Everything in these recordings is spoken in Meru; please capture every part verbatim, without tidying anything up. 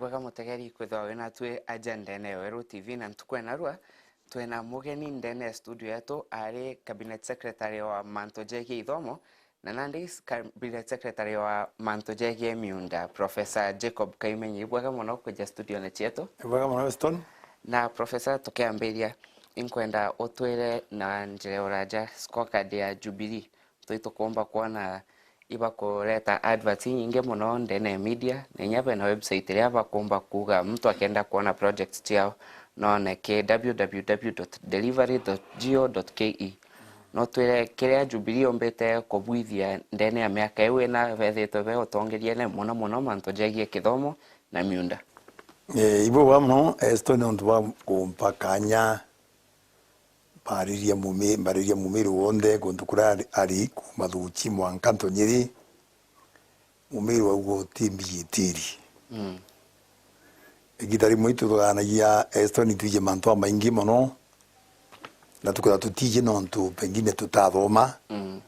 Wega mutegeri kwithirwa wi natwi aja ndene ya Weru T V, na ntuku ya narua twina mugeni ndene ya studio yetu, ari cabinet secretary wa mantu jegie ithomo, na nandi cabinet secretary wa mantu jegie miunda, Professor Jacob Kaimenyi. Bwega muno kwija studio-ini cietu. Bwega muno, Weston. Na Professor, tukiambiria, inkwenda utwire na njira ya uraja scorecard ya Jubilee. Twi tukumba kwona ibakureta adverts inyingi muno ndene ya media, na inya bena website iria bakumba kuuga muntu akenda kwona projects ciao, no one ki w w w dot delivery dot go dot k e. No twire kiria Jubilee yumbite kubwithia ndene ya miaka iu ina bethitwe be utongeriene, muno muno mantu jegie kithomo na miunda? Eh, ibwega muno, Esto, ni untu bwa kumpa kanya mbaririe mumi-, mbaririe mumiru wonthe guntu kuria ari, ari, kuuma Thuchi mwanka Ntonyiri. Mumiru auga uti mbiji itiri. Mm. Igita rimwe ituthugaanagia, Esto, ni twiji mantu jamaingi mono, na tukwithirwa tutiji nontu pengine tutathoma, mm,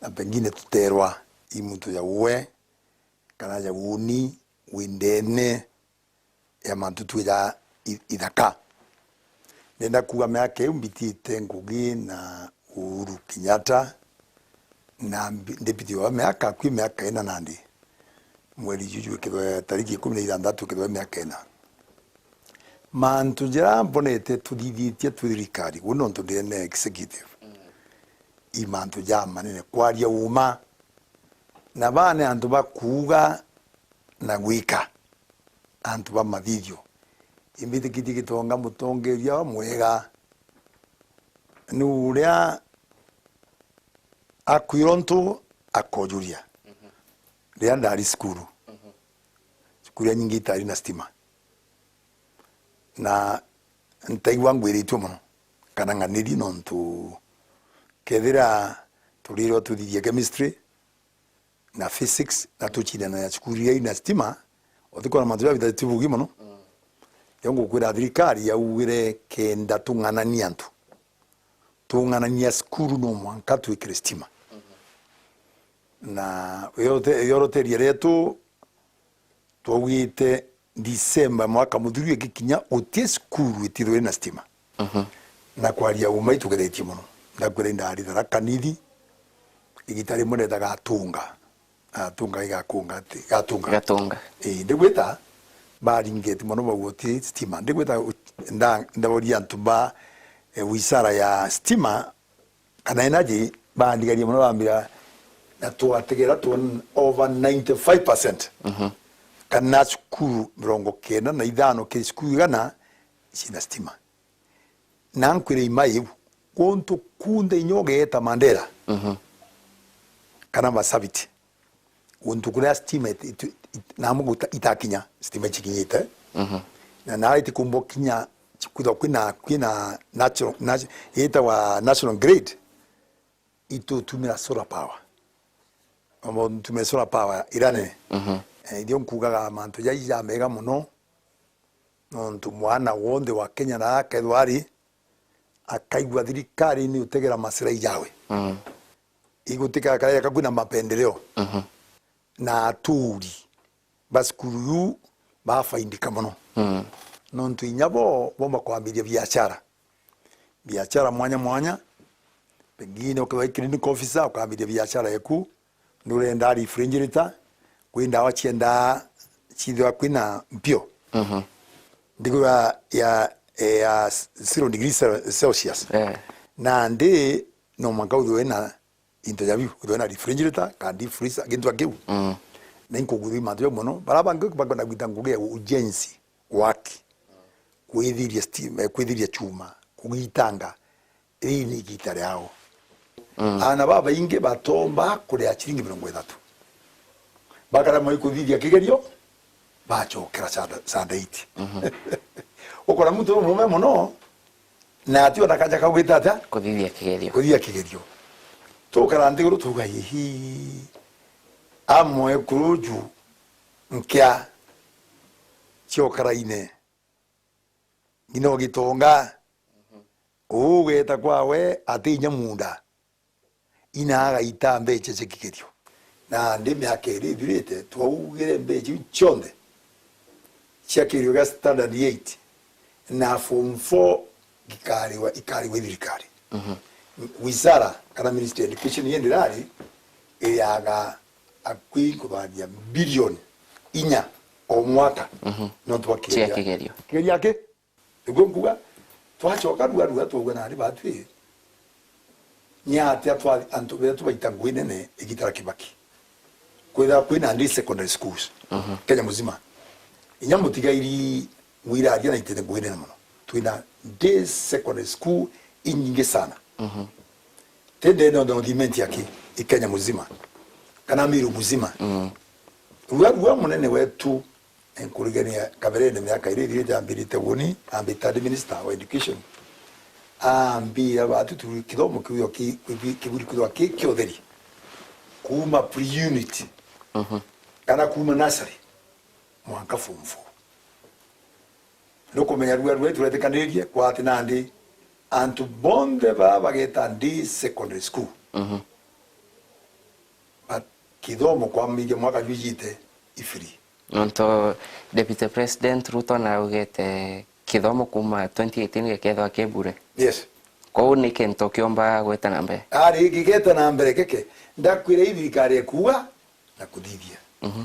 na pengine tuterwa i muntu ja uwe kana ja uuni wi ndene ya mantu tu ja i-, ithaka. Ndenda kuuga miaka iu mbitite ngugi na Uhuru Kenyatta, na mbi-, ndibitithua miaka, akui miaka ina nandi. Mweri juju ikithwe tariki ikumi na ithanthatu ikithwe miaka ina. Mantu jaria mbonete tuthithitie twi thirikari, uu nontu ndi ene executive, i mantu jamanene kwaria uuma. Na baa ni antu ba kuuga na gwika, antu ba mathithio. Imbitikitie Gitonga mutongeria mwega ni uria akwirwa untu akojuria. Mhm. Riria ndari cukuru, mhm, cukuru iria nyingi itari na stima, na ntaigua ngwiritue mono kana ng'aniri, nontu kethira turirwa tuthithia chemistry, na physics, na tucindana na cukuru iria ina stima, utikwona mantu jaria bithatibugi mono. Mm. Yo ngukwira thirikari yaugire kenda tung'ananie antu, tung'anania cukuru no mwanka twikire stima. Mhm. Na yorote-, yoroteria rietu, twaugite December mwaka muthiru igikinya, guti cukuru itithwe ina stima. Mhm. Na kwaria uma itugeretie mono. Ndakwira indari Tharaka Nithi, igita rimwe ndetaga Gatunga. Gatunga igakunga ati, Gatunga. Gatunga. Ii, ndigwita baringeti mono bauga uti stima. Ndigwita u-, nda-, ndaboria antu ba, eh, wizara ya stima, kana energy, bandigaria mono bambira, na twategera twona over ninety-five percent. Mhm. Kana cukuru mirongo kenda na ithano kiri cukuru igana cina stima. Na nkwire ima iu, guntu kunthe inya ugeeta Mandera, mhm, kana Masabiti, guntu kuria stima it-, it-, it-, namu guta-, itakinya, stima icikinyite. Mhm. Na nara itikumba kinya, kwithwa kwina, kwina natural, nat-, yitawa national grid, itutumira solar power. Omo ntume solar power iria nene. Mhm. Eh, ithio nkugaga mantu jai jamega mono, nontu mwana wonthe wa Kenya na akethwa ari, akaigua thirikari ni utegera masirai jawe. Mhm. Igutika kareka kwina mapendeleo. Mhm. Na aturi ba cukuru iu bafaindika mono. Mm. Nontu inya bo bomba kwambiria biashara. Biashara mwanya mwanya, pengine ukiwa clinical officer, ukambiria biashara yaku, nurenda refrigerator, kwi ndawa ciendaa cithwa kwina mpio. Mhm. Ndigura ya, ya zero degree Cel-, Celsius. Eh. Nandi no mwanka uthwe na into ja biu, uthwe na refrigerator, kana deep freezer, gintu kiu. Mm. Na inkuguthwi mantu jau mono. Bara bangi bakwenda gwita ngugi ya ujenzi, work, kwithiria stima, eh, kwithiria chuma, kugitanga, riri ni igita riao. Mm. Aana babaingi batomba kuria ciringi mirongo ithatu. Bakaremwa ikuthithia kigerio, bacokera Sanda-, Sanda eight. Mhm. Ukona muntu umume mono, na ati ona kanja kau gita atia? Kuthithia kigerio. Kuthithia kigerio. Tukara nthiguru tuga, "Ihi, amwe kuruju nkia ciokaraine. Ngina ugitonga, ugeta kwawe ati inya munda." Ina agaita mbecha cia kigerio. Nandi miaka iri ithirite, twaugire mbecha iu cionthe cia kigerio gia standard eight na form four gikariwa, ikariwa i thirikari. Mhm. Wizara kana Ministry ya Education yendirari iyaga akui kuthania bilioni inya o mwaka. Mhm. No twa cia kigerio. Kigerio aki? Niguo nkuga, twacoka rua rua twauga nari batwi, ni atia twa antu betu baita ngui nene igita ria Kibaki? Kwithira kwina ndi secondary schools, mhm, Kenya muzima. Inya mutigairi wiraria na itete ngui nene mono. Twina ndi secondary school inyingi sana. Mhm. Tende no no thimenti aki i Kenya muzima. Kana Meru muzima. Mhm. Rua rua munene wetu Nkurigania kaberene miaka iri ithirite ambirite uuni, ambita ndi minister wa education. Ambira batu tu kithomo kiu ki-, ki-, kiburi kwithirwa ki kia utheri. Kuuma pre-unit, mhm, kana kuuma nursery, mwanka form four. Nukumenya rua rua turetikanirie kwa ati nandi antu bonthe baa bageta ndi secondary school. Mhm. But kithomo kwambithia mwaka jwijite i free. Nontu Deputy President Ruto naugite kithomo kuuma twenty eighteen gikethwa ki bure. Yes. Kwou ni kintu kiumba gwita na mbere. Ari gigeta na mbere keke. Ndakwira i thirikari ekuuga na kuthithia. Mhm.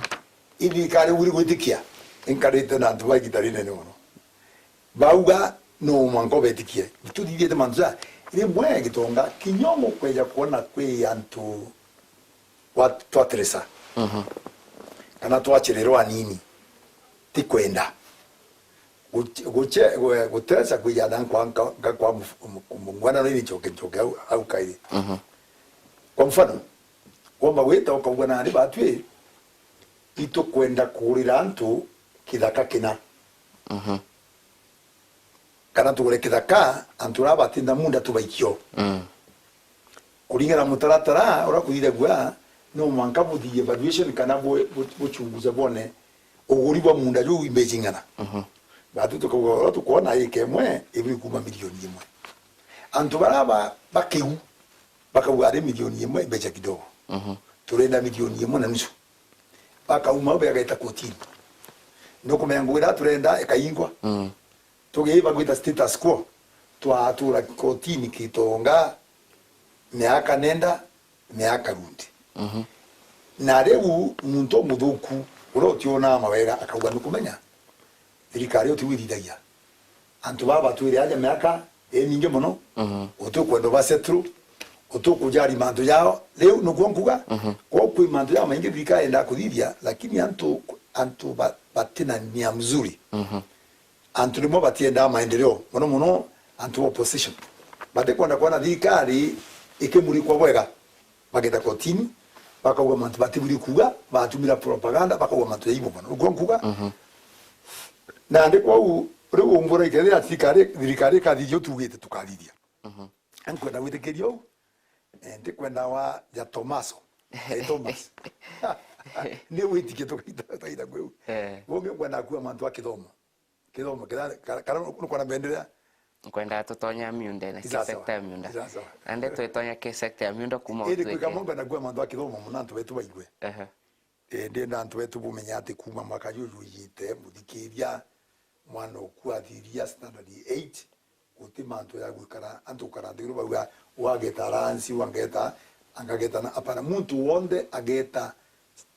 I thirikari uri gwitikia. Inkarite na antu ba igita rinene mono. Bauga no mwanka ubetikie. Tuthithiete mantu ja rimwe gitonga kinya gukweja kuona kwi antu wa-, twatirisa. Mhm. Kana twachirirwa anini. Ti kwenda. Guche-, guche-, gwe-, gutesa kwijana nkwa, nkwa, nkwa mf-, m-, m-, mwana no irichoke, nchoke au, au kairi. Mhm. Kwa mfano, kwomba gwita ukauga nari batwi, itukwenda kugurira antu kithaka kina. Mhm. Kana tugure kithaka, antu aria batinda munda tubaikio. Mm. Kuringana na mutaratara uria kuthithagua, no mwanka buthithie valuation kana bu-, bu-, buchunguze bone uguri bwa munda juu imbeji ing'ana. Mhm. Batu tukauga, uria tukwona ika imwe ibui kuuma milioni imwe. Antu baria ba-, bakiu, bakauga ari milioni imwe mbecha kidogo. Mhm. Turenda milioni imwe na nusu. Bakauma au bageta kotini. Nukumenya ngugi iria turenda ikaingwa. Mm. Tugiiba gwita status quo, twatura kotini kitonga miaka nenda, miaka rundi. Mhm. Na riu muntu umuthuku uria utionaa mawega akauga nukumenya thirikari utigwithithagia. Antu baba batwire aja miaka imingi mono, mhm, utukwenda ba settle, utukujari mantu jao. Riu nikuo nkuga, mhm, kwa kwi mantu jao maingi thirikari yendaa kuthithia, lakini antu, antu ba-, batina nia mzuri. Mhm. Antu rimwe batiendaa maendeleo, mono mono antu ba opposition. Batikwenda kwona thirikari ikimurikwa bwega. Bageta kotini, bakauga mantu batiburi kuuga, batumira propaganda, bakauga mantu ya ibo mono. Niguo nkuga? Mhm. Nandi kwou, riu umbura ikethira thirikari, thirikari ikathithia utugite tukathithia. Mhm. Nkwenda gwitikiria uu, eh, ndikwenda wa ja Tomaso. Eh, Thomas. Ni witikie tukaita, tukaita kweu. Eh. Wonge kwenda kuwa mantu a kithomo. Kithomo, kira-, kara-, kara nukwona maendelea? Nkwendaa tutonya miunda na ki sector ya miunda. Sawa sawa. Nandi twitonya ki sector ya miunda kuma. Indi kwika utwike mongo na kuwa mantu a kithomo mono antu betu baigwe. Ehe. Indi na antu betu bumenye ati kuma mwaka juju jujite, muthikiria, mwana uku athiria standard eight, guti mantu ya gwikara, antu gukara nthiguru bauga, wageta aransi, wangeta, angageta na, apana, muntu wonthe ageta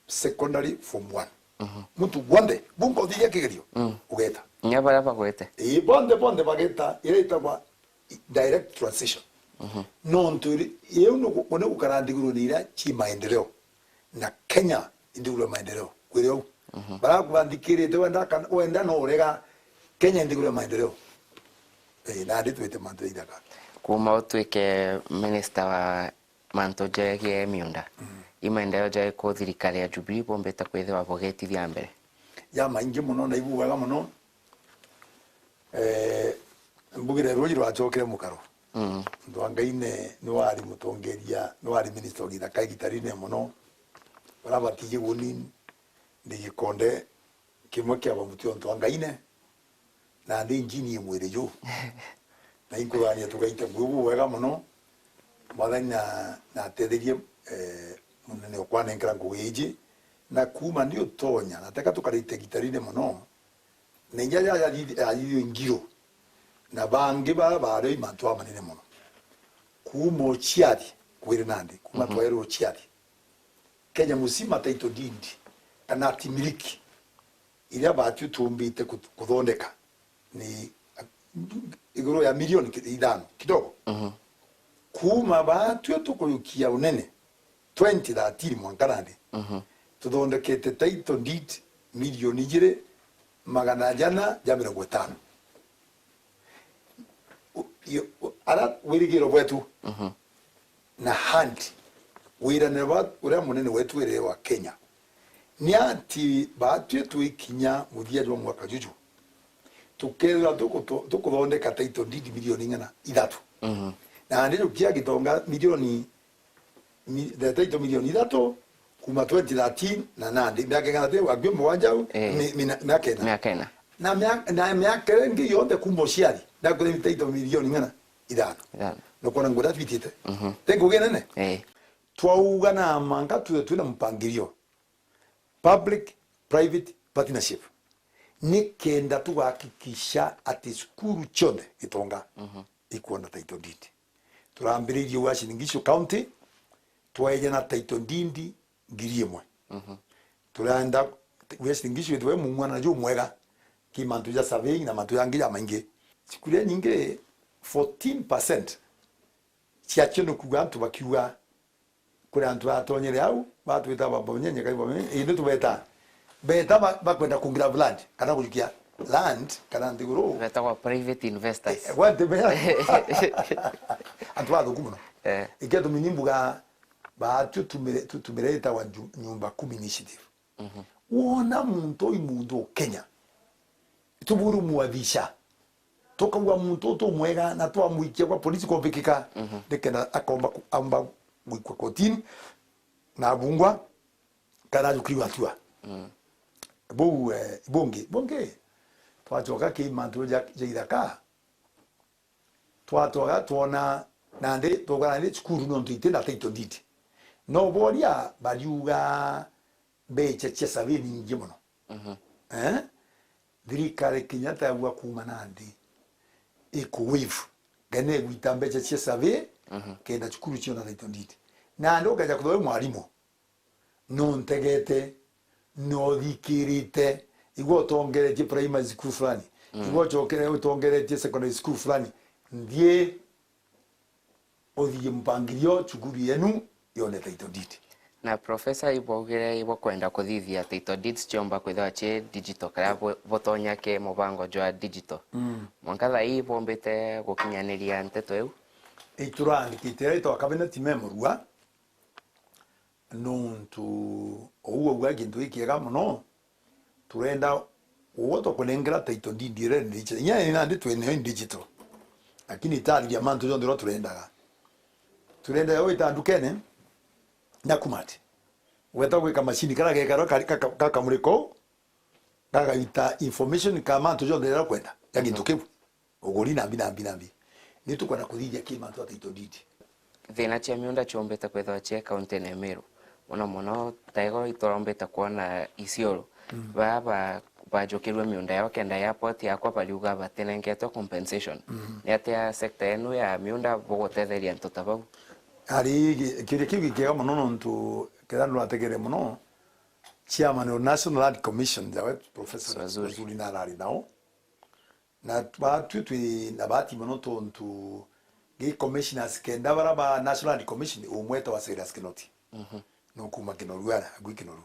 secondary form one. Mhm. Muntu wonthe, bunka uthiria kigerio, mm, ugeta. Nya baria bagwete. Ii, bonthe, bonthe bageta, iria itagwa direct transition. Mhm. Nontu iri, iu ni gu-, ni gukara nthiguruni iria ci maendeleo. Na Kenya i nthiguru ya maendeleo. Kwire uu. Mhm. Barakubanthikirite wenda kana, wenda no urega, Kenya i nthiguru ya maendeleo. Eh, nandi twite mantu ja ithaka. Kuma utwike minister wa mantu jegie miunda, mm, i maendeleo jariku thirikari ya Jubilee bumbite kwithirwa bugetithia mbere? Ja maingi mono na ibu wega mono. Eh, mbugire ruuji rwacokire mukaro. Mm. Ntwangaine ni wari mutongeria, ni wari minister o githaka igita rinene mono. Baria batiji guni ndi gikonde kimwe kia bamuti o Ntwangaine, na ndi njini mwiri ju. Na inkuthania tugaita ngugi bubwega mono. Mwathani na, na atetherie, eh, munene okwa nenkera ngugi iji. Na kuma ndi utonya, na teka tukarite igita rinene mono, Na inya ya, ya, ya, ya, ya ngiru. Na bangi bara bari mantu amanene mono. Kuuma uciari, kwiri nandi, kuuma Mhm. twairwe uciari. Kenya musima title deed, kana ati miliki, iria batu tumbite ku-, kuthondeka ni iguru ya milioni ki-, ithano kidogo. Mhm. Kuuma batue tukujukia unene twenty thirteen mwanka nandi, Mhm. tuthondekete title deed milioni ijiri magana jana ja mirongo itano. U-, iyo, u-, ara wirigiro bwetu Mhm. na hand, wiraniro bwa uria munene wetu wiri wa Kenya, ni ati batue twikinya muthia jwa mwaka juju, tukethirwa tukuto-, tukuthondeka title deed milioni ing'ana ithatu. Mhm. Na nandi jukia gitonga milioni, mi-, the title milioni ithatu, kuma twenty thirteen na nandi, miaka ing'ana ti, akui mugwanja au, Eh. mi-, mina-, miaka ina. Miaka ina. Na mia-, na miaka iria ingi yonthe kuma uciari, ndakwira title milioni ing'ana ithano. Ithano. Nukwona ngugi iria twitite? Mhm. Ti ngugi nene? Eh. Twauga na mwanka twithwe twina mpangilio, public private partnership, nikenda tugahakikisha ati cukuru cionthe gitonga Mhm. ikwona title deed. Turambiririe Uasin Gishu County, twaeja na title deed ngiri imwe. Mhm. Turenda Uasin Gishu ithwe mung'wana jumwega ki mantu ja surveying na mantu jangi jamaingi. Cukuru iria nyingi, fourteen percent ciacio ni kuuga antu bakiuga kuri antu batonyere au, batwita babonyenye kai bamenye, indi tubeta. Beta ba-, bakwenda ku grab land, kana kujukia land, kana nthiguru. Betagwa private investors. Eh, gwa nti mea. Antu bathuku mono. Eh. Ikio tumi ni mbuga, batu tumire, tu-, tumire itagwa nju-, nyumba kumi initiative. Mhm. Wona muntu ui muntu u Kenya, tuburu mwathisha. Tukauga muntu utu mwega na twamwikia kwa polisi kumbikika, Mhm. nikenda akomba ku-, amba gwikwa kotini na abungwa, kana ajukirwe atua. Mm. Buu, eh, bungi, bungi, twacoka ki mantu ja, ja ithaka, twatwaga twona nandi, twauga nandi cukuru nontu iti na title deed. No boria bariuga mbecha cia survey ni nyingi mono. Mhm. Eh? Thirikari Kenyatta yaua kuuma nandi iku waive, kana igwita mbecha cia survey, Mhm. kenda cukuru ciona title deed. Nandi ukeja kwithirwa wi mwarimu, nontegete, nothikirite, igua utongeretie primary school fulani, Mm. igua ucokere utongeretie secondary school fulani, nthie uthithie mpangilio cukuru yenu yone title deed. Na Professor, ibaugire ibakwenda kuthithia title deeds ciomba kwithirwa ci digital, kana bu-, butonya ki mubango jwa digital. Mm. Mwanka thaa ii bombite gukinyaniria nteto iu? Iturandikite ira itwa cabinet memorua, nontu ou auga gintu gikiega mono, turenda ugwe tukunengera title deed iria in digital. Inya ni nandi twi nayo in digital. Lakini itariria mantu jonthe uria turendaga. Turenda yo wita ndukene, na kumati. Weta gwika machine kara gekara ka, ka, ka, kakamurika uu, gagaita information ka mantu jonthe jaria ukwenda, ja gintu Mhm. kiu. Uguri na mbi, na mbi, na mbi. Ni tukwenda kuthithia ki mantu ja title deed. Thina cia miunda ciombite kwithirwa cie kaunti ya Meru. Mono mono, ta igo iturombite kwona Isiolo. Mm. Baa ba-, bajukirwe miunda yao kenda airport yakwa bariuga batinengetwe compensation. Mm. Ni atia sector yenu ya miunda bugutetheria antu ta bau? Ari, ki-, kiuria kiu gikiega mono nontu kethira ndurategere mono, chairman wa National Land Commission, jawe Professor Swazuri. Swazuri narari nao. Na batwi twi na bahati mono tontu gi commissioners kenda bara ba National Land Commission, umwe etagwa Cyrus Kinoti. Mhm. Nukuma Kinoru ara, agwi Kinoru.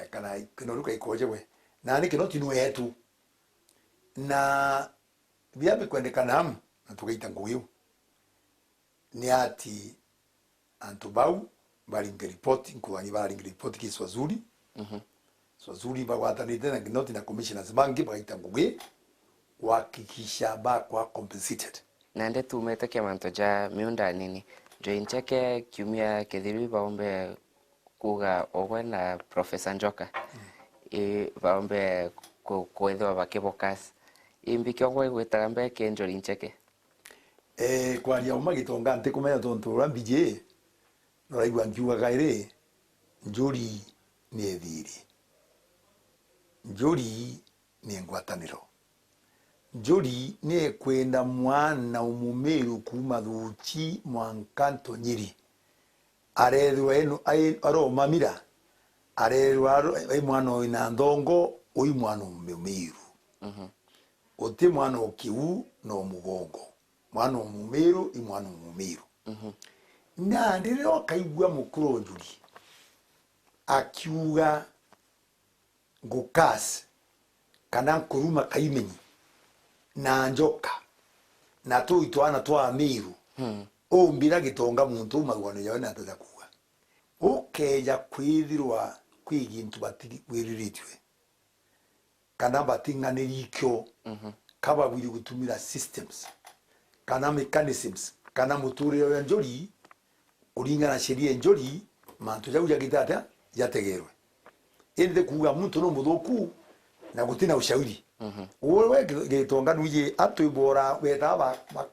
Eh, kana Kinoru kaikoje we. Na ni Kinoti ni wetu. Na bia bikwendekana amu, na tugaita ngugi iu. Ni ati antu bau baringe ripoti, nkuruga ni bararinge ripoti ki Swazuri. Mhm. Swazuri bagwatanite na Kinoti na commissioners bangi bagaita ngugi kuhakikisha bakwa compensated. Nandi tumite kia mantu ja miunda nini, Njui Ncheke kiumia kithiru baombe kuuga ugwe na Professor Njoka, Mm. i, baombe ku-, kwithirwa bakibokas. Imbi kiongwa igwitaga mbere ki Njui Ncheke? Eh, kwaria uma Gitonga ntikumenya tontu uria mbiji, nuraigua nkiuga kairi, njuri ni ithiri. Njuri ni ngwataniro. Njuri ni ekwenda mwana umumiru kuuma Thuchi mwanka Ntonyiri. Areethirwa enu-, ai-, aromamira, areethirwa aro-, ai mwana wina nthongo, ui mwana umumiru. Mhm. Uti mwana o kiu na umugongo. Mwana umumiru, i mwana umumiru. Mhm. Nandi riria ukaigua mukuru o Njuri akiuga, ngukas, kana nkuruma kaimenyi, na njoka, na tui twana twa Amiru, hmm, umbira Gitonga muntu u marugano jawe na ataja kuuga. Ukeja kwithirwa kwi gintu batigwiriritue, kana bating'aniri ikio, mhm, ka babwiri gutumira systems, kana mechanisms, kana muturire uria Njuri, kuringana na sheria ya Njuri, mantu jau jagite atia? Jategerwe. Indi kuuga muntu ni muthuku na gutina ushauri. Mhm. Uwe Gi-, Gitonga nuiji antu ibora beta ba, ba,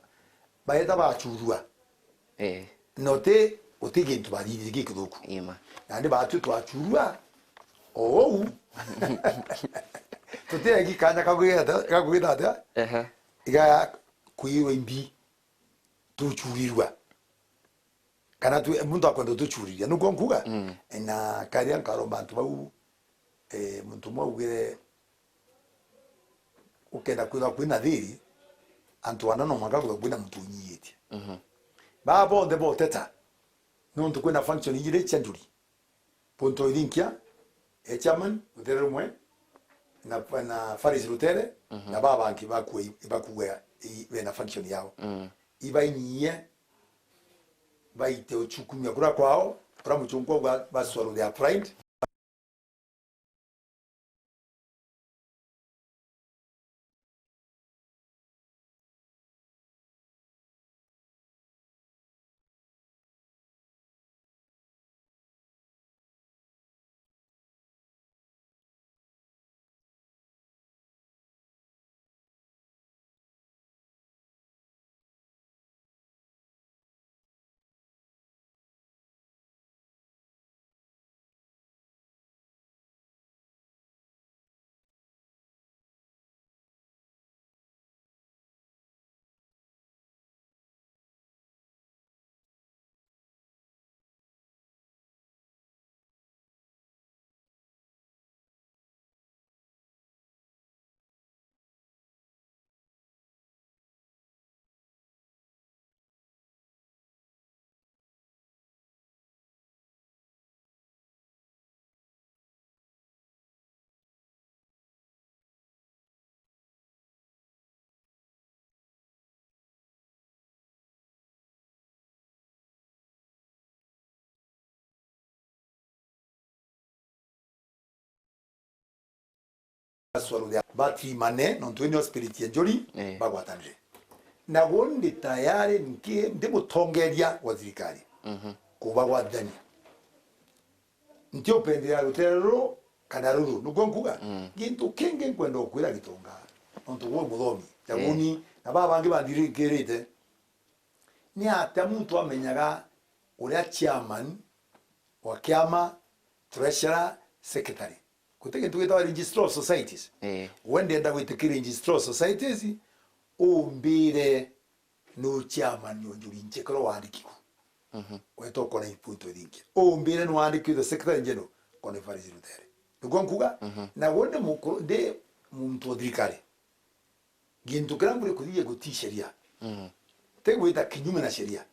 baeta bachurua. Eh. Na uti, uti gintu bathithie gikithuku. Ima. Nandi batu twachurua o uu. Tuti egi kanya ka gwita, ka gwita atia? Ehe. Iga kwirwa imbi. Tuchurirua. Kana tu, muntu akwenda tuchuriria. Nuko nkuga? Mm. Na karia nkaromba antu bau, eh, muntu umwe augire, ukenda kwithirwa kwina thiri, antu ana no mwanka kwithirwa kwina muntu unyiitie. Mhm. Baa bonthe boteta, nontu kwina function ijiri cia Njuri. Ponto Ithinkia, e chairman, Rutere rumwe, na, na Faris Rutere, mhm, na baa bangi bakua, bakua i, bena function yao. Mm. Ibainyie, baite uchukumia kura kwao, ura muchungwa uga baswallow their pride. Batiri mane, nontu ii nio spirit ya Njuri, eh, bagwatanire. Naguo ndi tayari nki-, ndi mutongeria wa thirikari, mhm, kubagwatithania. Nti upendelea rutere ruru kana ruru, niguo nkuga? Mm. Gintu kingi nkwenda ukwira Gitonga, nontu gwe muthomi, eh, jaguni, na baba bangi banthirikirite, ni atia muntu amenyaga uria chairman wa kiama, treasurer, secretary? Guti gintu gitagwa registrar of societies. Eh. We ndenda gwitikia registrar of societies, umbire nu chairman wa Njuri Ncheke uria waandiki ku. Mhm. Weta ukona ipunto ringi. Umbire nu waandiki the secretary general, kona Faris Rutere. Niguo nkuga? Mhm. Na we ndi mukuru, ndi muntu wa thirikari. Gintu kiria mburi kuthithia guti sheria. Mhm. Ti gwita kinyume na sheria.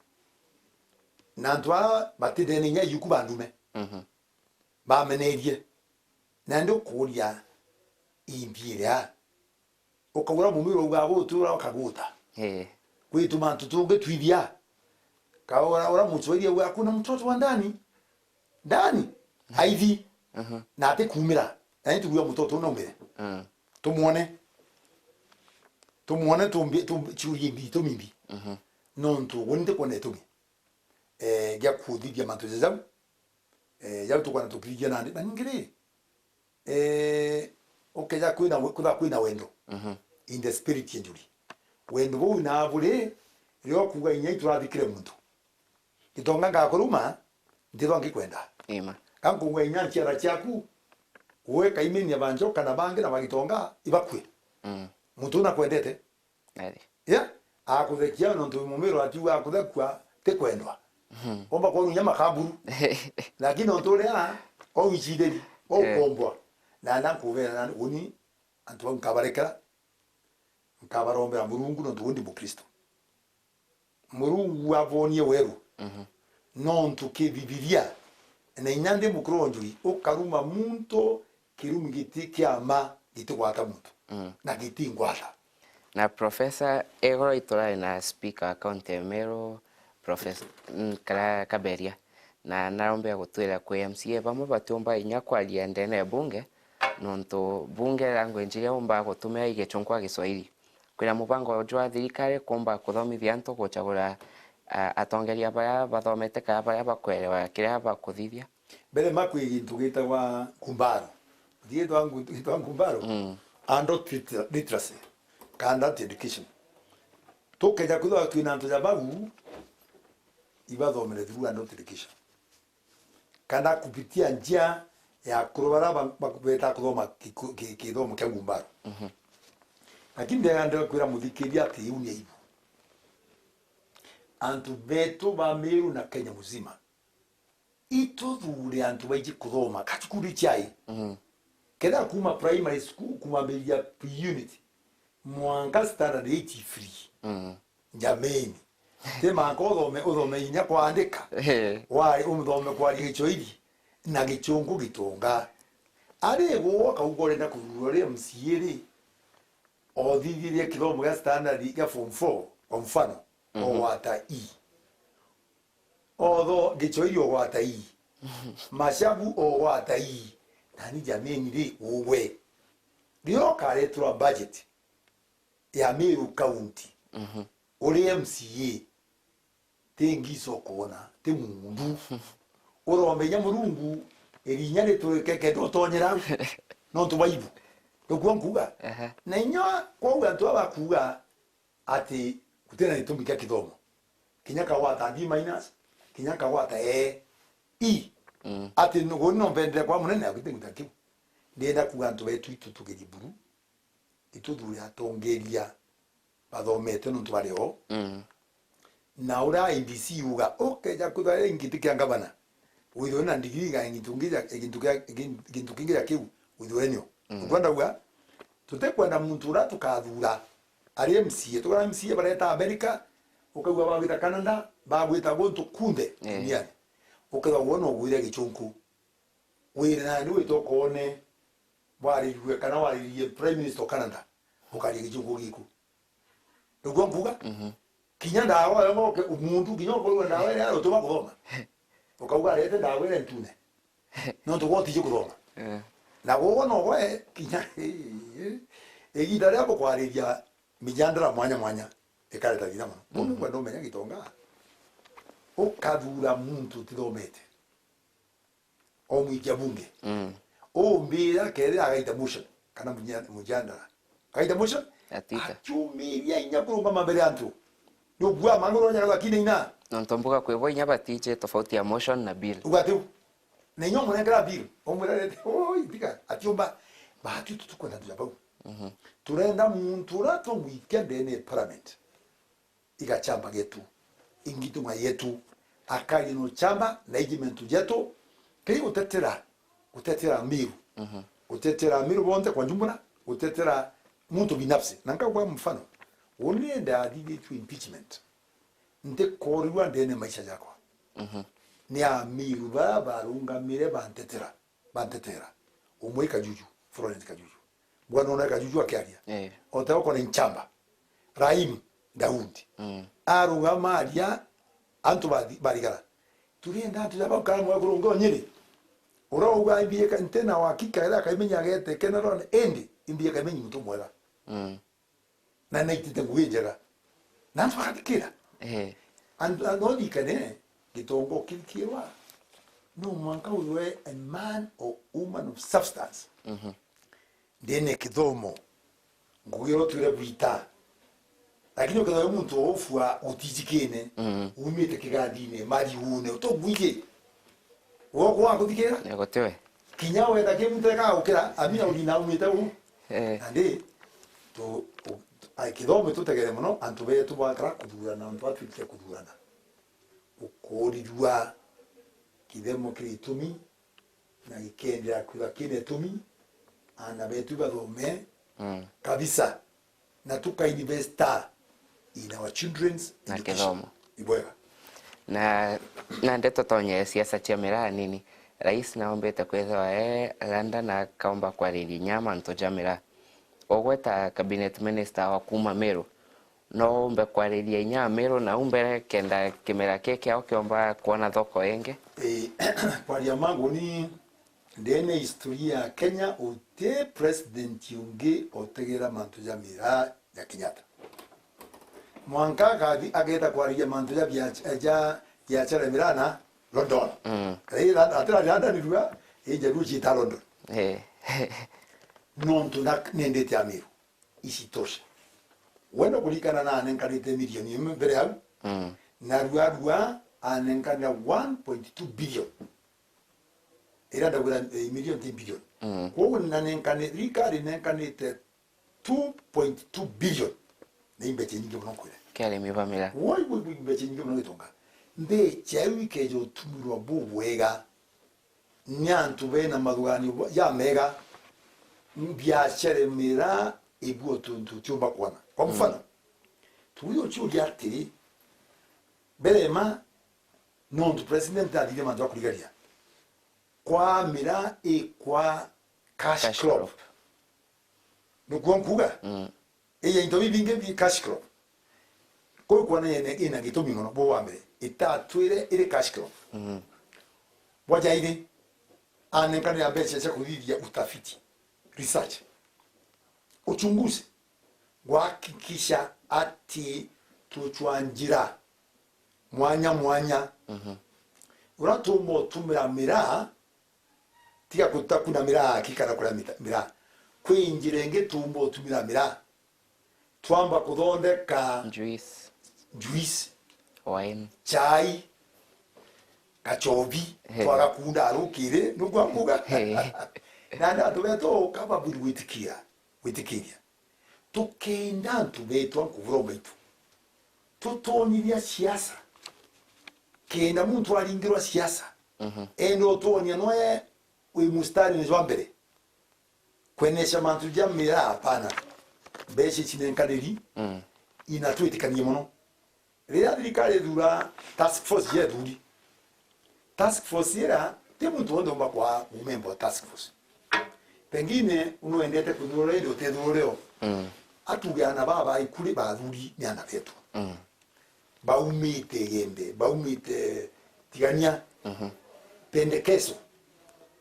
Na antu aa batithene inya yuku bandume. Mhm. Bamenerie. Nandi ukuria imbi iria. Ukaura mumiru uga gutura ukaguta. Eh. Gwitu mantu tungi twithia. Kaura ura muchwairia uga kuna mtoto wa ndani. Ndani. Aithi. Mhm. Na atikumira. Na nituguya mtoto unaumire. Mm. Tumwone. Tumwone tumbi, tum-, churie mbi, itumi mbi. Mhm. Nontu uguo ntikwona itumi, eh, gia kuthithia mantu ja jau. Eh, jau tukwona tukithithia nandi. Na ningi ri, eh, ukeja kwina we-, kwitha kwina wendo, mhm, in the spirit ya Njuri. Wendo buu na buri, riria ukuga inya iturathikire muntu. Gitonga ngakuruma, ntithwa ngikwenda. Ima. Ka nkungwa inya nchiara ciaku, Gwe kaimenia ba njoka na bangi na ba gitonga ibakue. Mm. Muntu una kwendete. Eri. Yeah? Akuthekia nontu wi mumiru atiuga akuthekua ti kwendwa. Mhm. Omba kwa unya makaburu. Lakini nontu uria, o wicindiri, o Eh. ukombwa. Na na nkubera na uni antu bau nkabarekera. Nkabarombera Murungu nontu uni Mukristo. Murungu abonie weru. Mhm. Nontu ki Bibilia, na inya ndi mukuru wa njuri, ukaruma muntu kirumi giti kia ma gitigwata muntu. Mm. Na giti ngwata. Na Professor, igoro iturari na speaker wa county ya Meru, Professor, mm, Kara-, Kaberia, na narombea gutwira kwi M C A bamwe batiumba inya kwaria ndene ya bunge, nontu bunge language iria umbaga gutumira i Gichunku a Giswahili. Kwina mubango jwa thirikari kuumba kuthomithia antu guchagura, a, atongeria baria bathomete kana baria bakwerewa kiria bakuthithia? Mbere ma kwi gintu gitagwa nkumbaru. Gitwa ngu-, gitwa nkumbaru? Mm. Adult liter-, literacy, kana adult education. Tukeja kwithirwa twina antu ja bau, ibathomere through adult education. Kana kupitia njia ya akuru baria ba-, ba-, beta kuthoma kiku-, ki-, kithomo kia ngumbaru. Mhm. Lakini ndega, ndega kwira muthikiria ati iu ni aibu. Antu betu ba Meru na Kenya muzima, ituthure antu baiji kuthoma kachukuru chai. Mhm. Kenda kuma primary school, kumambiria pre-unit, mwanka standard eight free. Mhm. Jameni. Ti manka uthome, uthome inya kwandika. Eh. Wari umuthome kwaria Gichwairi na Gichungu gitonga. Ari gwo kauga urenda kuthurwa ri M C A ri, othithirie kithomo gia standard gia form four, kwa mfano, mhm, ogwata E. Otho Gichwairi ogwata E. Machabu ogwata E. Nani jameni ri, ugwe. Rio karetirwa budget ya Meru County, mhm, uri M C A, ti ngiso kwona, ti mundu. Uromenya Murungu, irinya riturike kenda utonyera au. Nontu bwa ibu. Niguo nkuuga. Ehe. Na inya kwou antu aba bakuuga ati gutina gitumi kia kithomo. Kinya kagwata D minus, kinya kagwata E, E. Mm. Ati nugu no mbendere kwa munene, agwite guta kiu. Ndienda kuuga antu betu itu tugeri buru. Ituthure atongeria bathomete nontu bari o. Mm. Na uria I E B C yuga, ukeja kwithwa ri giti kia ngavana, withwe na ndigiri ga gintu kingi ja, gintu kia, gin-, gintu kingi ja kiu, withwe nio. Mm. Ukwenda kuuga, tutikwenda muntu uria tukathura ari M C A. Tukwenda M C A bareta America, ukaigua bagwita Canada, bagwita guntu kunthe, eh, duniani. Ukaigua gwe no ugwire Gichunku. Wire nani wite ukone bwaririrwe kana waririe Prime Minister o Canada, ukaria Gichunku giku. Niguo nkuuga? Mhm. Kinya ndawa yo ngoke, muntu kinya ukorwa ndawa iria arutuma kuthoma. Ukauga arete ndawa iria ntune. Nontu gwe utiji kuthoma. Eh. Na gwe no gwe kinya igiita ria bukwariria mijandara mwanya mwanya, ikareta thina mono. Mundu, mhm, kwenda umenya gitonga, ukathura muntu utithomete. Omwikia bunge. Mm. Umbira kethira agaita motion, kana munya-, mujandara. Agaita motion? Atita. Akiumiria inya kurungama mbere ya antu. Ni ugua manguru nya lakini ina. Nontu mbuga kwi bo inya batije tofauti ya motion na bill. Uga atiu. Na inya umunenkera bill. Umwira rete, "Oi, tiga." Atiumba. Batu tutukwenda ntu ya bau. Mhm. Turenda muntu uria tumwikia ndene ya parliament. Igachamba getu, ingitung'a yetu, akaria no chamba na igimentu jetu, kiri gutetera, gutetera Meru, mhm, gutetera Meru bonthe kwa jumla, gutetera muntu binafsi. Na nkagwa mfano, uni ndathithitue impeachment, ntikorirwa ndene maisha jakwa. Mhm. Ni Ameru bara barungamire bantetera. Bantetera. Umwe i Kajuju, Florence Kajuju. Bwana ona Kajuju akiaria. Eh. Ote oko ni nchamba. Rahim Daudi. Mm. Arugama aria, antu bathi-, barigara. Turienda antu ja bau kana mwe kurunga onyiri. Urauga imbie ka-, nte na uhakika ira kaimenya agete kena rone, indi imbie kaimenyi muntu mwega. Mm. Na naitite ngugi njega. Na antu bagathikira. Eh. And, and no thikane, gitongo kirikirwa. No mwanka withwe a man or woman of substance. Mhm. Ndene kithomo. Ngugi ro twire bwita. Lakini ukethwa wi muntu wa ufua utijikine, mhm, umite kigandine, mariune, utogwiji. Woko wakuthikira? Negotewe. Kinya wenda kiu muntu eka gukira, amina urina umite u. Eh. Nandi, tu, u, ai, kithomo tutegere mono, antu betu bakara kuthurana, antu batwikire kuthurana. Ukurirua kithemo kiri itumi, na gikendera kwithwa kina itumi, aana betu bathome Mm. kabisa. Na tuka invest in our children's Na education. Kithomo. Ibwega. Na, na ndeto tonye siasa cia miraa nini. Rais naombete kwithwa e London akaomba kwariria inya mantu ja miraa. Ugweta cabinet minister wa kuma Meru. No umbe kwariria inya Meru na umbe kenda kimera ki kiao kiomba kwona thoko ingi. Eh, kwaria mangu ni Ndene historia ya Kenya, uti president ungi utegera mantu ja miraa ya Kenyatta. Mwanka akathi ageta kwariria mantu ja bia-, ja biachara ya miraa na London. Mm. Ati London, ati London nirua, inja rua ciita London. Eh. Nontu na nendete Amiru. Isitoshe. Wenda kuririkana na anenkanite milioni imwe mbere au. Mm. Na rua rua anenkanira one point two billion. Ira ndagwira, eh, million ti billion. Mm. Kwoguo nanenkani-, thirikari nenkanite two point two billion. Ni mbecha nyingi mono nkwire. Kiari mibamira. Woi, woi, woi, mbecha nyingi mono gitonga. Mbecha iu ikeja utumirwa bubwega ni antu bena mathuganio bo-, ja mega, biachara mira ibuo tuntu tiumba kwona. Kwa Mm. mfano, tuuria uciuria atiri, mbere ma, nontu president athithia mantu ja kurigaria, kwa mira ikwa cash Cash crop. crop. Nikuo nkuga? Mm. Iya into bibingi bi cash crop. Kuu kwona yene ina gitumi mono, bwa mbere, itatwire iri cash crop. Mm. Bwa jairi, anenkanira mbecha cia kuthithia utafiti, research, uchunguzi, gwakikisha ati tuchwa njira mwanya mwanya. Mhm. Uria tuumba utumira miraa, tiga kutakuna miraa ki kana kuria mita-, miraa. Kwi njira ingi tuumba utumira miraa. Twamba kuthondeka Juice. juice, Wine. chai, kachovi, He. twagakunda arukiri, nuguo nguga. He. Na antu betu kaba buri gwitikiria, gwitikiria. Tukenda antu betu a nkubura baitu, tutonyithia siasa. Kenda muntu aringirwa siasa, Mhm. ende utonya noe wi mustarini jwa mbere. Kwenesha mantu ja miraa, hapana. Mbeca ici nenkaniri, Mm. ina twitikanie mono. Riria thirikari ithura task force ya ithuri, task force ira, ti muntu wonthe umba kwa member wa task force. Pengine unwendete kuthurwa indi utithurwa rio. Mm. Atuge ana baba ikuri bathuri ni ana betu. Mm. Baumite Igembe, baumite Tigania, Mhm. Pendekeso.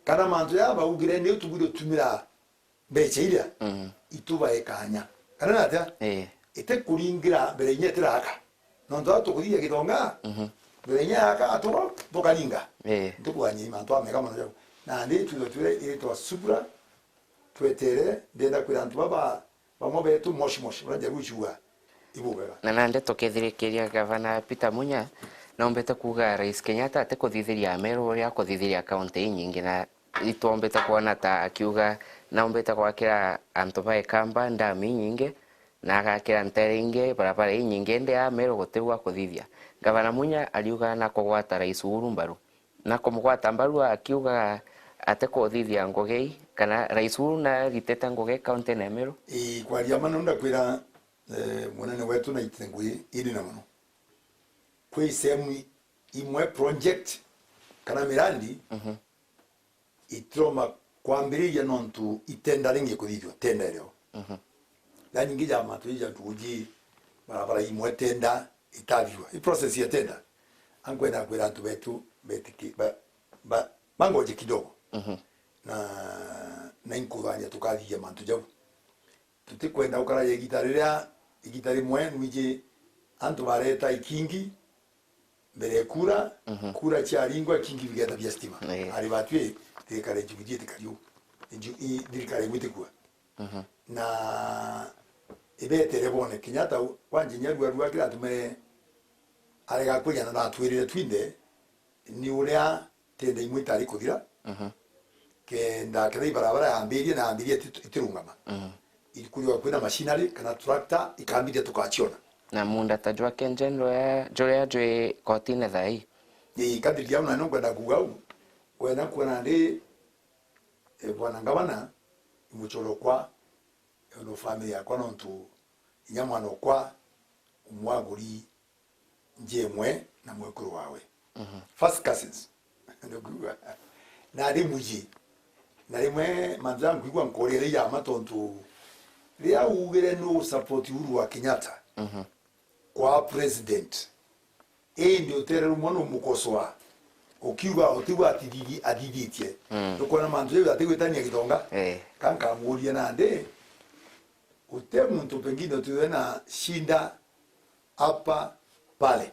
Kana mantu ya baugire ni utubwire utumira mbeca iria, Mhm. itubae kanya. Kana natia? Eh. Ite kuringira mbere inya itiraka. Nontu atu tukuthithia gitonga, Mhm. mbere inya yaka atu tukaringa. Eh. Ntukuganyia mantu amega mono jau. Na ndi twithwe twire iritwa Subra, twetere, ndenda kwira antu baba, bamwe betu moshi moshi, uria njaru icuga, ibubega. Na nande tukithirikiria Gavana Peter Munya, naumbite kuuga Rais Kenyatta atikuthithiria Ameru uria akuthithiria kaunti inyingi, na itwombite kwona ta akiuga naumbite gwakira antu ba Ikamba ndami inyingi, na agakira ntere ingi barabara inyingi, indi Ameru gutiu gwa kuthithia. Gavana Munya ariuga nakugwata Rais Uhuru mbaru. Na kumugwata mbaru akiuga atikuthithia ngugi ii, kana Rais Uhuru naritite ngugi kaunti ya Meru? Ii, kwaria ma no ndakwira, eh, munene wetu naitite ngugi ii nene mono. Kwi sehemu imwe project kana mirandi Mhm. itiroma kwambiriria nontu itenda ringi kuthithua, tenda irio. Mhm. Na nyingi ja mantu ija nduji, barabara imwe tenda itathithua. I process ya tenda. Ankwenda kwira antu betu betiki-, ba, ba, bangoje kidogo. Mhm. Na, na inkuthania tukathithia mantu jau. Tutikwenda gukara ya igita riria, igita rimwe nwiji antu bareta ikingi, mbere ya kura, Mhm. kura ciaringwa, ikingi bigeta bia stima. Eh. Ari batwi, thirikari ya Jubilee itikari u. Ju-, i-, thirikari igwitikua. Mhm. Na ibetere bone Kenyatta u-, kwanja inya rua rua kira atumire arega kwija na natwirire twinthe, ni uria tenda imwe itari kuthira. Mhm. kenda kethira ibarabara yambirie na yambirie iti-, itirungama. Mm. Ikwithirwa kwina machinery kana tractor ikambithia tukaciona. Na munda ta jwa Kengen juria, juria jwi kotine thaa ii. Ii, kathiria au na nonkwenda kuuga au. Wenda kuona ndi, eh, bwana ngavana, imucoro kwa, eh, no family yakwa nontu inya mwana okwa umwe aguri nja imwe na mwekuru wawe. Mhm. First cousins. Ndikuuga. Na ari muji. Na rimwe mantu ja nkwigua nkoria ri ya ma tontu riria uugire nu support Uhuru wa Kenyatta, mhm, kwa president, indi utere rumwe numukosoa, ukiuga utigwa atithithie, athithitie. Mm. Nukwona mantu jau atigwitania Gitonga? Eh. Ka nkamuuria nandi, uti muntu pengine utiwe na shinda hapa pale.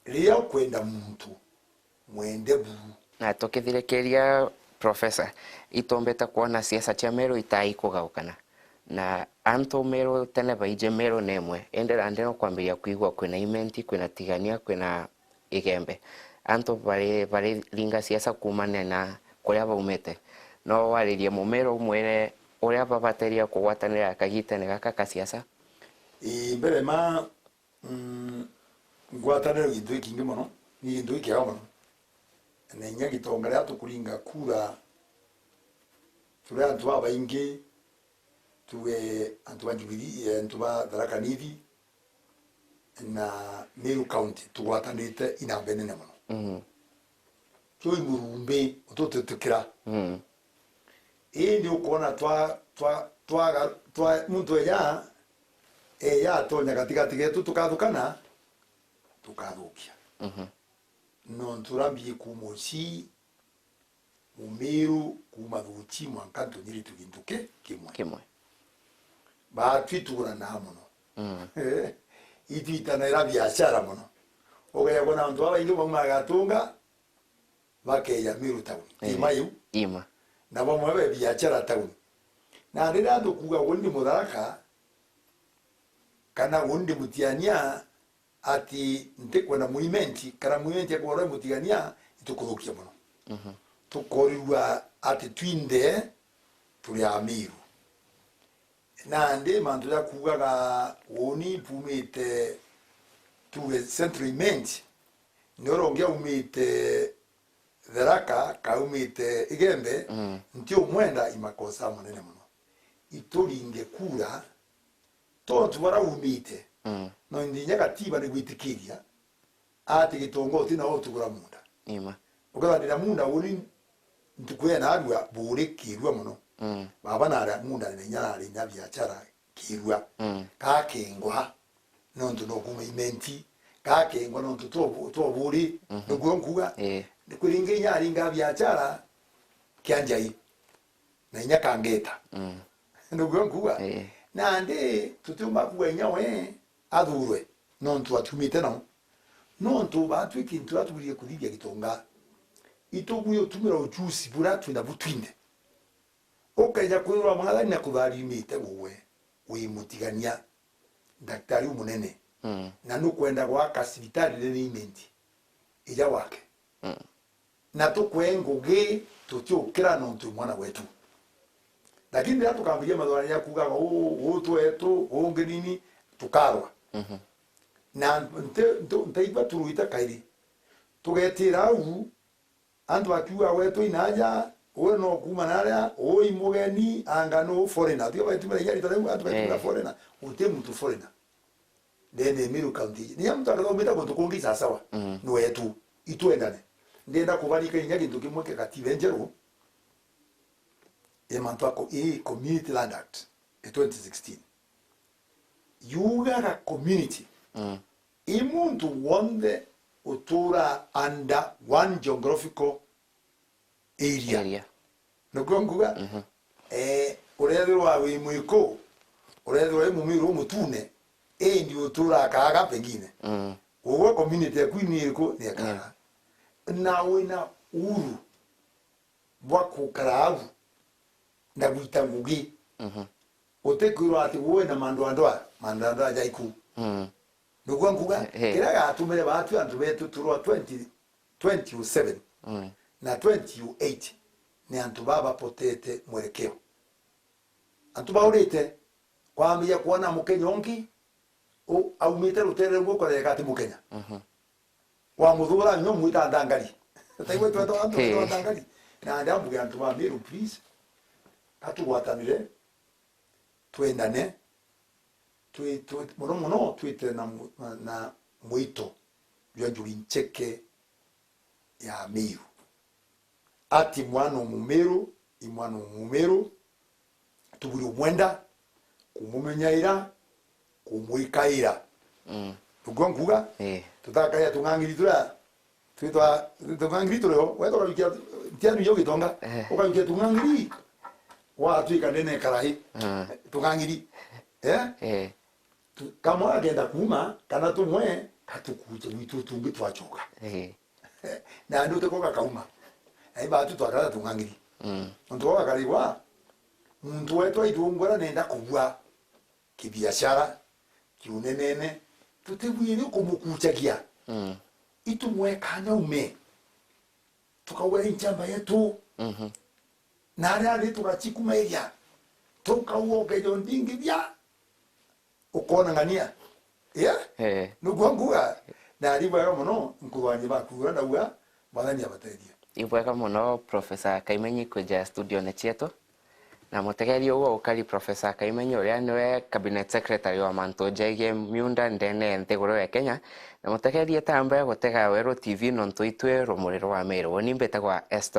Riria ukwenda muntu, mwende buru. Na tukithirikiria, Professor, itumbite kwona siasa cia Meru itai kugaukana. Na antu Meru tene baiji Meru ni imwe, indi nandi no kwambiria kwigua kwina Imenti, kwina Tigania, kwina Igembe. Antu bari, bariringa siasa kuumania na kuria baumite. No waririe Mumiru umwire uria babateria kugwatanira kagitene gaka ka siasa? Ii, mbere ma, mm, ngwataniro gintu gikingi mono, ni gintu gikiega mono. Na inya Gitonga riria tukuringa kura, turi antu babaingi, tuge antu ba Jubilee, eh, antu ba Tharaka Nithi, na Meru County tugwatanite inamba inene mono. Mhm. Twi murumbi ututitikira. Mhm. Indi ukona twa, twa, twaga, twa, muntu eja, eja atonya gatigati getu tukathukana, tukathukia. Mhm. Nontu uria mbii kuuma ucii, Mumiru kuuma Thuchi mwanka Ntunyiri tu gintu ki-, kimwe. Kimwe. Baatwi tuguranaa mono. Mm. Itwitanaira biashara mono. Ugeja kwona antu babaingi baumaga Gatunga, bakeja Miru town. Eh, ima iu. Ima. Na bamwe be biashara town. Na riria antu kuuga uuni Mutharaka, kana uuni Mutiania, ati ntikwenda movement, kana movement ya kwona Mutigania, itukuthukia mono. Mhm. Tukorirua ati twinthe turi Amiru. Nandi mantu ja kuugaga uuni mpumite, tuge, Central Imenti, ni uria ungi aumite Tharaka, kaumite Igembe, mm, nti umwenda, i makosa manene mono. Ituringe kura, tontu bara umite. Mm. No nginya gatiba ni gwitikiria ati Gitonga uti na utugura munda. Ima. Ukethira ndina munda uni ntuku ya narua buri kirua mono. Mm. Baba nara munda na inya nari na biashara kirua. Mm. Gakengwa nontu no kuuma Imenti. Gakengwa nontu two bu-, two buri. Mhm. Niguo nkuga. Eh. Ni kwiringa inya aringa biashara kia njai. Na inya kangeta. Mm. Niguo nkuga. Eh. Nandi tutiumba kuuga inya we athurwe nontu atiumite nao. Nontu baatwi kintu kiria tubwirire kuthithia Gitonga, itubui utumira uchusi buria twina bu twinthe. Ukeja kwirwa mwathani na kutharimite uwe wi Mutigania, daktari umunene, mm, na nukwenda gwaka cibitari nene Imenti, ija wake. Mm. Na tukwe ngugi tutiukira nontu mwana wetu. Lakini riria tukambiria mathwani ya kuugaga uu, uu twetu, uu ungi nini, tukarwa. Mhm. Na nte-, nte-, ntaigua turuite kairi. Tugetira au, antu bakiuga, "Wetu inaja, uu no kuuma naria, uu i mugeni, anga nu foreigner." Tiga baitumira inya rita riu, antu baitumira, eh, foreigner. Guti muntu foreigner. Ndene Meru County. Ni muntu akathomete guntu kungi sasawa. Mm. Ni wetu. Itwendane. Ndenda kubarika inya gintu kimwe kia katiba njeru. Ya mantu ako, ii Community Land Act ya twenty sixteen. Yugaga community. Mm. I muntu wonthe utura under one geographical area. Area. Niguo nkuga? Mhm. Eh, urethirwa wi mwiku, urethirwa wi mumiru umutune, indi utura akaga pengine. Mm. Ugwe community yaku ni iriku? Ni akaga. Yeah. Na wina uhuru bwa gukara au na gwita ngugi. Mhm. Utikwirwa ati wina mandwandwa, mandwandwa jaiku. Mm. Niguo nkuga, eh, eh, kiria gatumire baatu antu betu turwa twenty, twenty oh seven, mm, na twenty oh eight, ni antu baa bapotete mwerekeo. Antu baurite kwambia kwona Mukenya ungi u-, aumite rutere ruu ukoreka ati Mukenya. Mhm. Wamuthura nyo mwita ndangari. Taigwe twetwa antu Hey. twetwa ndangari. Na ndambuge antu ba Meru, please, katugwatanire, twendane, twi-, twi-, muno muno twite na mu-, na, na mwito jwa njuri ncheke ya Meru. Ati mwana umumiru, i mwana umumiru, tuburi umwenda, kumumenyaira, kumwikaira. Mm. Niguo nkuga, Eh. tutakaria tung'ang'iri turia twitwa tung'ang'iri turio, wetwa ukajukia ntianu iyo gitonga, Eh. ukajukia tung'ang'iri, watwika ndene karai, Ah. tung'ang'iri. Eh? Eh. Tu-, kamwe akenda kuuma, kana tumwe, katukuuje gwitu tungi twachoka. Eh. Na andu utiko gakauma. Ai batu twakara tung'ang'iri. Mm. Untu wa karigwa, muntu wetu aithungura nenda kubua kibiashara, kiunenene, tutibwiri kumukuchagia. Mm. Itumwe kana ume. Tukauga ni nchamba yetu. Mhm. Na aria ari tugachikumairia. Tukauga ukejo ndingi bia. Ukona ng'ania. Yeah? Eh. Niguo nkuga. Na ari bwega muno, nkuthwani baku, uria ndauga, Mwathani abateithie. Ibwega muno, Professor Kaimenyi, kwija studione cietu. Na mutegeria uguo ukari Professor Kaimenyi, uria niwe Cabinet Secretary wa mantu jegie miunda ndene ya nthiguru ya Kenya. Na mutegeria tambe gutega Weru T V nontu itwe rumuri rwa Meru. Uni mbitagwa Eston